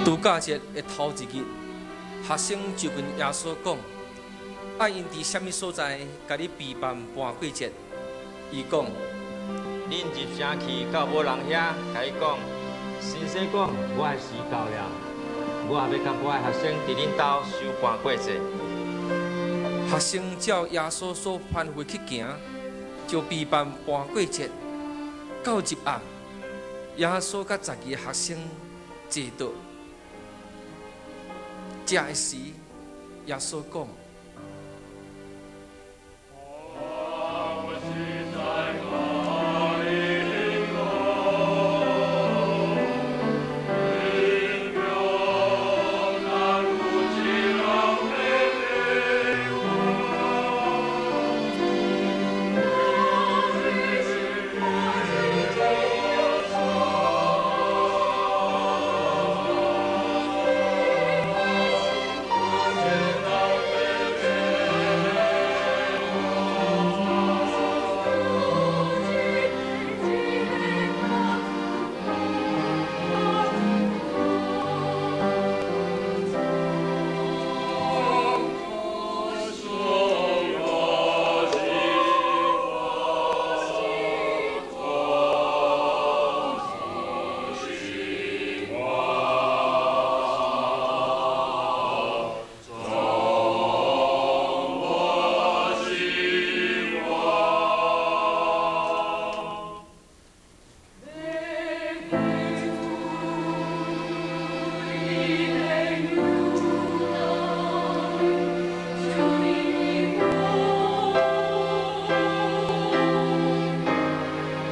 度假節的頭一日，學生就問耶穌講：愛𪜶佇啥物所在，共你備辦盤過節？伊講：恁入城去到某人遐，共伊講，先生講，我的時到了，我欲佮我的學生佇恁兜守盤過節。學生照耶穌所吩咐去行，就備辦盤過節。到入暗，耶穌佮12个學生坐倒。食的時，耶穌講：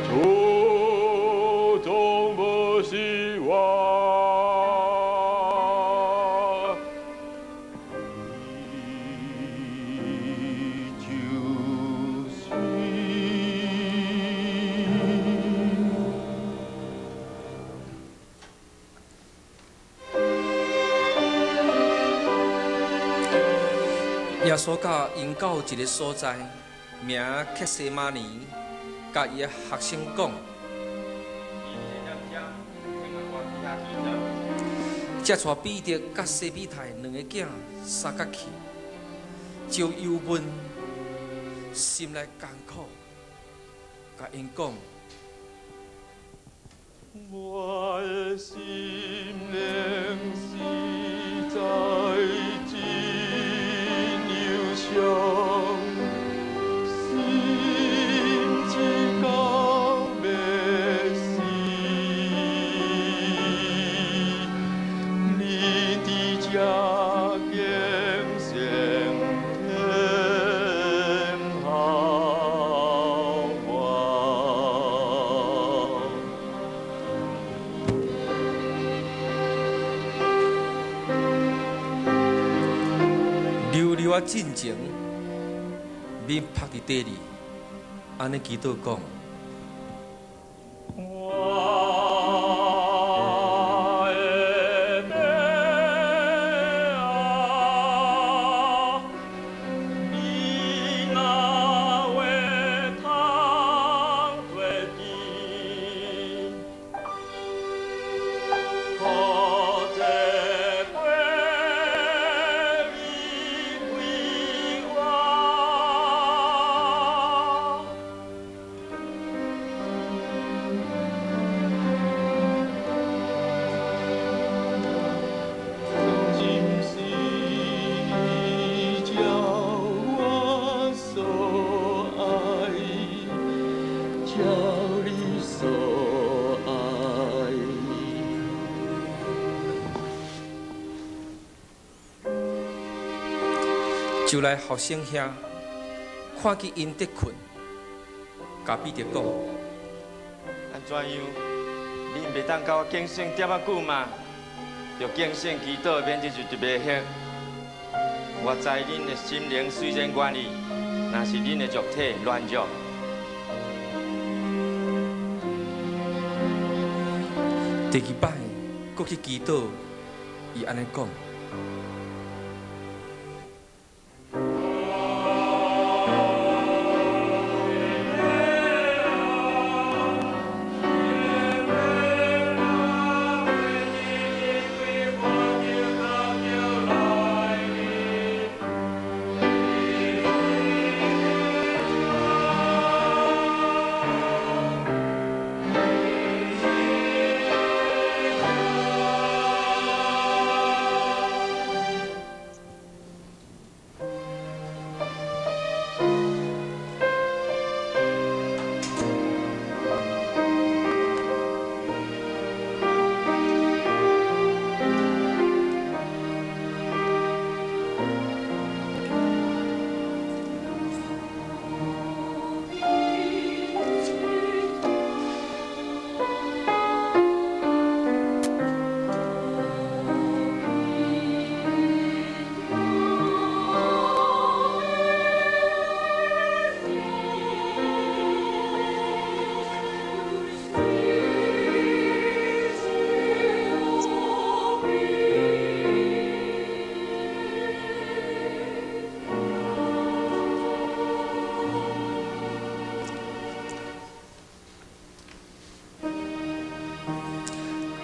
主總不希望你就是耶穌佮𪜶到一个所在，名客西馬尼，共伊的學生講：才帶彼得佮西庇太兩个囝撒各去，就憂悶，心內艱苦，共𪜶講：我的心靈實在真憂傷，心志到欲死。恁佇這警醒等候我。溜溜仔進前，面曝佇地裡，按呢祈禱講：我的父啊，你若會通做陣，予這杯離開我。真是照我所愛，照你所愛。就來學生遐，看見𪜶佇睏，共彼得講：按怎樣？恁袂當共我警醒點仔久嗎？著警醒祈禱，免得入佇迷惑。我知恁的心靈雖然願意，若是恁的肉體軟弱。第二擺，閣去祈禱，伊按呢講：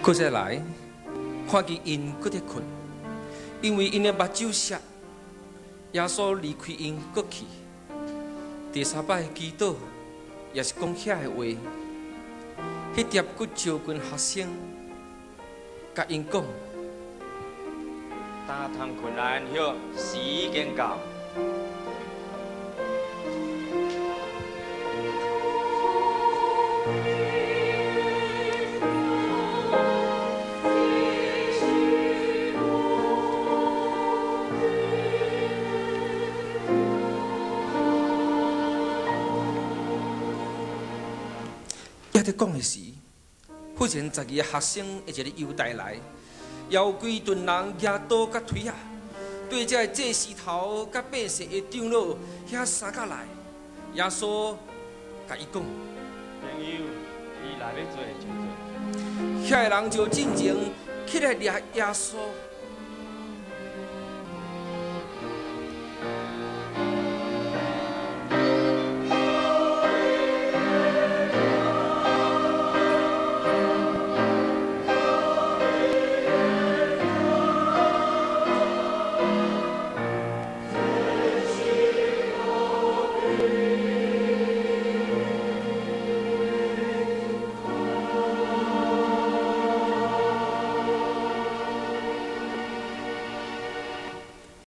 閣再來，看見𪜶閣佇睏，因為𪜶的目睭澀。耶穌離開𪜶，閣去。第三擺祈禱，也是講遐个話。彼碟閣招群學生，共𪜶講：焦通睏來安歇，時已經到。犹伫講的時，忽然12个學生的一個猶大來，邀規陣人舉刀佮槌仔，對這个祭司頭佮百姓的長老遐三角來。耶穌共伊講：朋友，你來欲做就做。遐个人就進前起來掠耶穌。